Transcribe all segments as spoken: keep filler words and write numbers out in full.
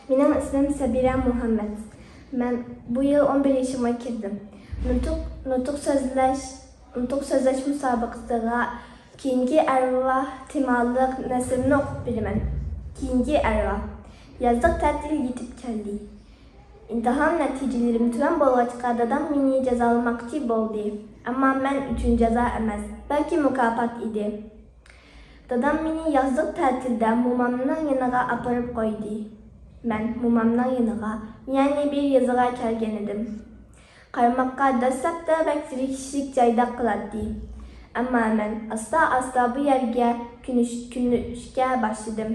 مېنىڭ ئىسمىم سەبىرە مۇھەممەت. مەن بۇ يىل ئون بىر يېشىمغا كىردىم. نۇتۇق، نۇتۇق سۆزلەش، نۇتۇق سۆزلەش مۇسابىقىسىغا كېيىنكى ئەرۋاھ تېمالىق نەسرىمنى ئوقۇپ بېرىمەن. كېيىنكى ئەرۋاھ. يازلىق تەتىل يېتىپ كەلدى. ئىمتىھان نەتىجىلىرىم تۆۋەن بولغاچقا، دادام مېنى جازالىماقچى بولدى. ئەمما مەن ئۈچۈن جازا ئەمەس، بەلكى مۇكاپات ئىدى. دادام مېنى يازلىق تەتىلدە مومامنىڭ يېنىغا ئاپىرىپ قويدى. مەن مومامنىڭ يېنىغا، يەنى بىر يېزىغا كەلگەنىدىم. قارىماققا دەسلەپتە بەك زېرىكىشلىك جايدەك قىلاتتى. ئەمما مەن ئاستا-ئاستا بۇ يەرگە كۆنۈش-، كۆنۈشكە باشلىدىم.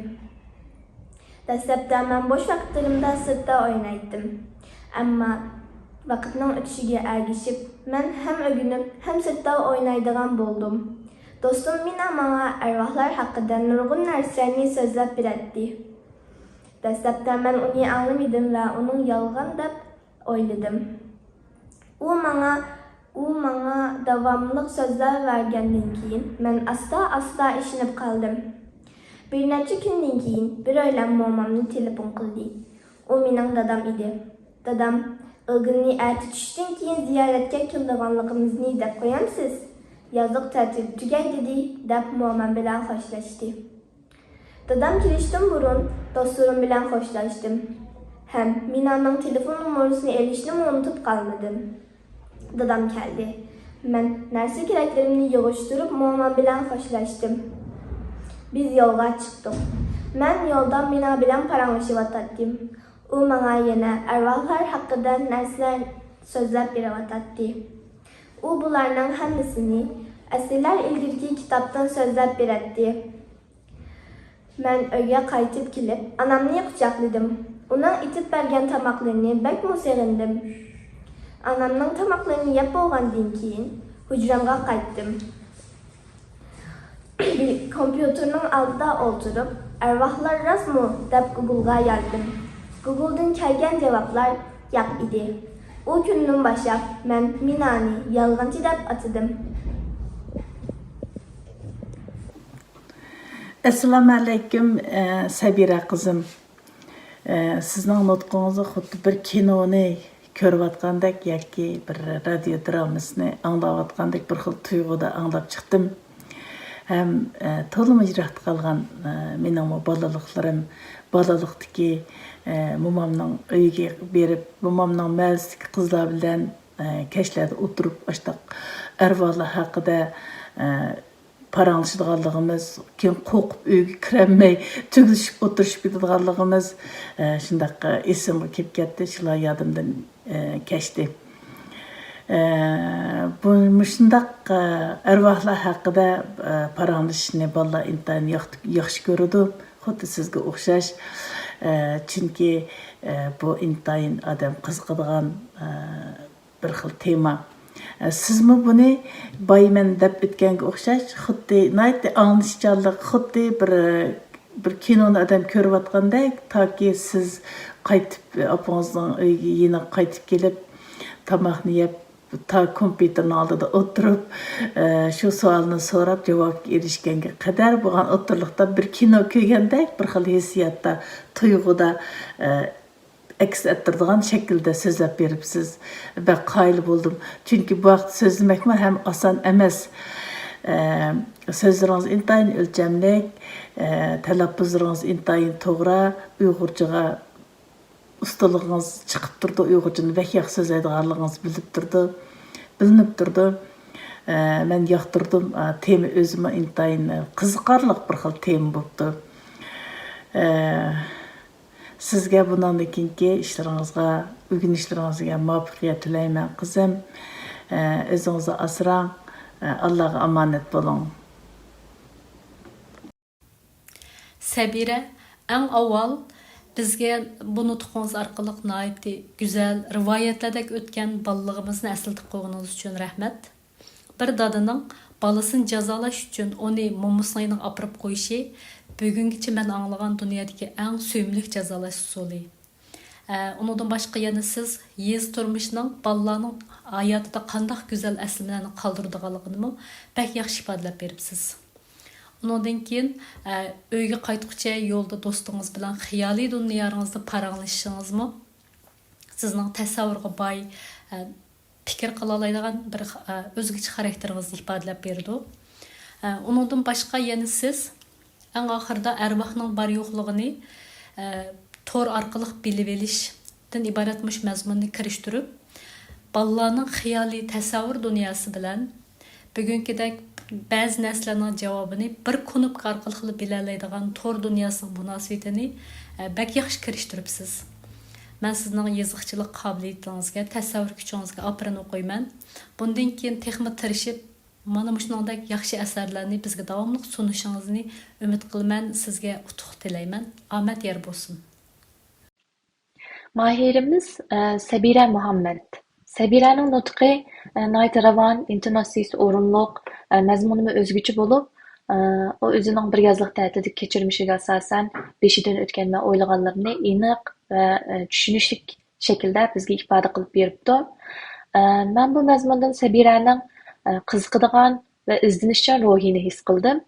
دەسلەپتە مەن بوش ۋاقىتلىرىمدا سىرتتا ئوينايتتىم. ئەمما ۋاقىتنىڭ ئۆتۈشىگە ئەگىشىپ، مەن ھەم ئۆگىنىپ، ھەم سىرتتا ئوينايدىغان بولدۇم. دوستۇم مىنا ماڭا ئەرۋاھلار ھەققىدە نۇرغۇن نەرسىلەرنى سۆزلەپ بېرەتتى. دەسلەپتە مەن ئۇنى ئاڭلىمىدىم ۋە ئۇنىڭ يالغان دەپ ئويلىدىم. ئۇ ماڭا، ئۇ ماڭا داۋاملىق سۆزلەۋەرگەندىن كېيىن، مەن ئاستا-ئاستا ئىشىنىپ قالدىم. بىر نەچچە كۈندىن كېيىن بىرەيلەن مومامنى تېلېفون قىلدى. ئۇ مېنىڭ دادام ئىدى. دادام، ئىلگىرىنى ئەتە چۈشتىن كېيىن زىيارەتكە كېلىدىغانلىقىمىزنى دەپ قويامسىز؟ يازلىق تەتىل تۈگەي دېدى، دەپ مومام بىلەن خوشلاشتى. دادام كېلىشتىن بۇرۇن دوستلىرىم بىلەن خوشلاشتىم ھەم مىنانىڭ تېلېفون نومۇرىسىنى ئېلىشنىمۇ ئۇنتۇپ قالمىدىم. دادام كەلدى. مەن نەرسە-كېرەكلىرىمنى يىغىشتۇرۇپ، مومام بىلەن خوشلاشتىم. بىز يولغا چىقتۇق. مەن يولدا مىنا بىلەن پاراڭلىشىۋاتاتتىم. ئۇ ماڭا يەنە ئەرۋاھلار ھەققىدە نەرسىلەر سۆزلەپ بېرىۋاتاتتى. ئۇ بۇلارنىڭ ھەممىسىنى ئەسىرلەر ئىلگىرىكى كىتابتىن سۆزلەپ بېرەتتى. مەن ئۆيگە قايتىپ كېلىپ، ئانامنى قۇچاقلىدىم. ئۇنىڭ ئېتىپ بەرگەن تاماقلىرىنى بەكمۇ سېغىندىم. ئانامنىڭ تاماقلىرىنى يەپ بولغاندىن كېيىن، ھۇجرامغا قايتتىم. كومپيۇتېرنىڭ ئالدىدا ئولتۇرۇپ، ئەرۋاھلار راستمۇ؟ دەپ گۇگلغا يازدىم. گۇگلدىن كەلگەن جاۋابلار ياق ئىدى. ئۇ كۈندىن باشلاپ، مەن مىنانى يالغانچى دەپ ئاتىدىم. ئەسسالامۇئەلەيكۇم، ئە، سەبىرە قىزىم. ئە، سىزنىڭ نۇتقىڭىزنى خۇددى بىر كىنونى كۆرۈۋاتقاندەك ياكى بىر رادىيو درامىسىنى ئاڭلاۋاتقاندەك بىر خىل تۇيغۇدا ئاڭلاپ چىقتىم. ھەم، ئە، تولىمۇ يىراقتا قالغان، ئە، مېنىڭمۇ بالىلىقلىرىم، بالىلىقتىكى، ئە، مومامنىڭ ئۆيىگە بېرىپ، مومامنىڭ مەھەللىسىدىكى قىزلار بىلەن، ئە، كەچلەردە ئولتۇرۇپ، ئاشتاق ئەرۋاھلار ھەققىدە، ئە، پاراڭلىشىدىغانلىقىمىز، كېيىن قورقۇپ ئۆيگە كىرەلمەي تۈگۈلۈشۈپ ئولتۇرۇشۇپ كېتىدىغانلىقىمىز، ئە، شۇنداق، ئە، ئېسىمگە كېلىپ كەتتى، شۇلار يادىمدىن، ئە، كەچتى. ئە، بۇ، مۇشۇنداق، ئە، ئەرۋاھلار ھەققىدە، ئە، پاراڭلىشىشنى بالىلار ئىنتايىن ياق-، ياخشى كۆرىدۇ، خۇددى سىزگە ئوخشاش. ئە، چۈنكى، ئە، بۇ ئىنتايىن ئادەم قىزىقىدىغان، ئە، بىر خىل تېما. ئە، سىزمۇ بۇنى بايىمەن دەپ ئۆتكەنگە ئوخشاش، خۇددى ناھايىتى ئاڭلىشچانلىق، خۇددى بىر، بىر كىنونى ئادەم كۆرۈۋاتقاندەك، تاكى سىز قايتىپ، ئاپىڭىزنىڭ ئۆيىگە، يېنىغا قايتىپ كېلىپ، تاماقنى يەپ، تا كومپيۇتېرنىڭ ئالدىدا ئولتۇرۇپ، ئە، شۇ سوئالنى سوراپ، جاۋابقا ئېرىشكەنگە قەدەر بولغان ئوتتۇرىلىقتا بىر كىنو كۆرگەندەك بىر خىل ھېسسىياتتا، تۇيغۇدا، ئە، ئەكس ئەتتۈرىدىغان شەكىلدە سۆزلەپ بېرىپسىز. بەك قايىل بولدۇم. چۈنكى بۇ ھەقتە سۆزلىمەكمۇ ھەم ئاسان ئەمەس. ئە، سۆزلىرىڭىز ئىنتايىن ئۆلچەملىك، ئە، تەلەپپۇزلىرىڭىز ئىنتايىن توغرا، ئۇيغۇرچىغا ئۇستىلىقىڭىز چىقىپ تۇرىدۇ، ئۇيغۇرچىنى بەك ياخشى سۆزلەيدىغانلىقىڭىز بىلىپ تۇرىدۇ، بىلىنىپ تۇرىدۇ. ئە، مەن ياقتۇردۇم. ئە، تېما ئۆزىمۇ ئىنتايىن قىزىقارلىق بىر خىل تېما بوپتۇ. ئە، سىزگە بۇنىڭدىن كېيىنكى ئىشلىرىڭىزغا، ئۆگىنىشلىرىڭىزگە مۇۋەپپەقىيەت تىلەيمەن، قىزىم. ئە، ئۆزىڭىزنى ئاسراڭ. ئە، ئاللاغا ئامانەت بولۇڭ. سەبىرە، ئەڭ ئاۋۋال بىزگە بۇ نۇتقىڭىز ئارقىلىق ناھايىتى گۈزەل، رىۋايەتلەردەك ئۆتكەن بالىلىقىمىزنى ئەسلىتىپ قويغىنىڭىز ئۈچۈن رەھمەت. بىر دادىنىڭ بالىسىنى جازالاش ئۈچۈن ئۇنى مومىسىنىڭ يېنىغا ئاپىرىپ قويۇشى بۈگۈنگىچە مەن ئاڭلىغان دۇنيادىكى ئەڭ سۆيۈملۈك جازالاش ئۇسۇلى. ئە، ئۇنىڭدىن باشقا يەنە سىز يېزا تۇرمۇشىنىڭ بالىلارنىڭ ھاياتىدا قانداق گۈزەل ئەسلىمىلەرنى قالدۇرىدىغانلىقىنىمۇ بەك ياخشى ئىپادىلەپ بېرىپسىز. ئۇنىڭدىن كېيىن، ئە، ئۆيگە قايتقۇچە يولدا دوستىڭىز بىلەن خىيالىي دۇنياڭىزدا پاراڭلىشىشىڭىزمۇ سىزنىڭ تەسەۋۋۇرغا باي، ئە، پىكىر قىلالايدىغان بىر، ئە، ئۆزگىچە خاراكتېرىڭىزنى ئىپادىلەپ بېرىدۇ. ئە، ئۇنىڭدىن باشقا يەنە سىز ئەڭ ئاخىرىدا ئەرۋاھنىڭ بار يوقلۇقىنى، ئە، تور ئارقىلىق بىلىۋېلىشتىن ئىبارەت مۇشۇ مەزمۇننى كىرىشتۈرۈپ، بالىلارنىڭ خىيالىي تەسەۋۋۇر دۇنياسى بىلەن بۈگۈنكىدەك بەزى نەرسىلەرنىڭ جاۋابىنى بىر كۇنۇپكا ئارقىلىقلا بىلەلەيدىغان تور دۇنياسىنىڭ مۇناسىۋىتىنى، ئە، بەك ياخشى كىرىشتۈرۈپسىز. مەن سىزنىڭ يېزىقچىلىق قابىلىيىتىڭىزگە، تەسەۋۋۇر كۈچىڭىزگە ئاپىرىن ئوقۇيمەن. بۇندىن كېيىن تېخىمۇ تىرىشىپ، مانا مۇشۇنىڭدەك ياخشى ئەسەرلەرنى بىزگە داۋاملىق سۇنۇشىڭىزنى ئۈمىد قىلىمەن. سىزگە ئۇتۇق تىلەيمەن. ئامەت يار بولسۇن. ماھىرىمىز، ئە، سەبىرە مۇھەممەد. سەبىرەنىڭ نۇتقى، ئە، ناھايىتى راۋان، ئىنتوناتسىيىسى ئورۇنلۇق، ئە، مەزمۇنىمۇ ئۆزگىچە بولۇپ، ئە، ئۇ ئۆزىنىڭ بىر يازلىق تەتىلدىكى كەچۈرمىشىگە ئاساسەن، بېشىدىن ئۆتكەن ۋە ئويلىغانلىرىنى ئېنىق ۋە، ئە، چۈشىنىشلىك شەكىلدە بىزگە ئىپادە قىلىپ بېرىپتۇ. ئە، مەن بۇ مەزمۇندىن سەبىرەنىڭ، ئە، قىزىقىدىغان ۋە ئىزدىنىشچان روھىنى ھېس قىلدىم.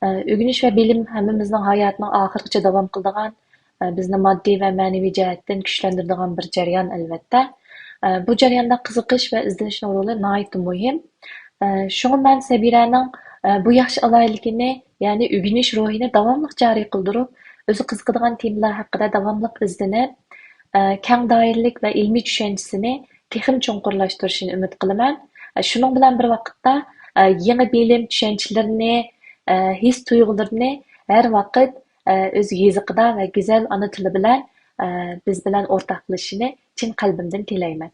ئە، ئۆگىنىش ۋە بىلىم ھەممىمىزنىڭ ھاياتىنىڭ ئاخىرغىچە داۋام قىلىدىغان، ئە، بىزنى ماددىي ۋە مەنىۋى جەھەتتىن كۈچلەندۈرىدىغان بىر جەريان، ئەلۋەتتە. ئە، بۇ جەرياندا قىزىقىش ۋە ئىزدىنىشنىڭ رولى ناھايىتى مۇھىم. ئە، شۇڭا مەن سەبىرەنىڭ، ئە، بۇ ياخشى ئالاھىدىلىكىنى، يەنى ئۆگىنىش روھىنى داۋاملىق جارى قىلدۇرۇپ، ئۆزى قىزىقىدىغان تېمىلار ھەققىدە داۋاملىق ئىزدىنىپ، ئە، كەڭ دائىرىلىك ۋە ئىلمىي چۈشەنچىسىنى تېخىمۇ چوڭقۇرلاشتۇرۇشىنى ئۈمىد قىلىمەن. ئە، شۇنىڭ بىلەن بىر ۋاقىتتا، ئە، يېڭى بىلىم، چۈشەنچىلىرىنى، ئە، ھېس تۇيغۇلىرىنى ھەر ۋاقىت، ئە، ئۆز يېزىقىدا ۋە گۈزەل ئانا تىلى بىلەن، ئە، بىز بىلەن ئورتاقلىشىشىنى چىن قەلبىمدىن تىلەيمەن.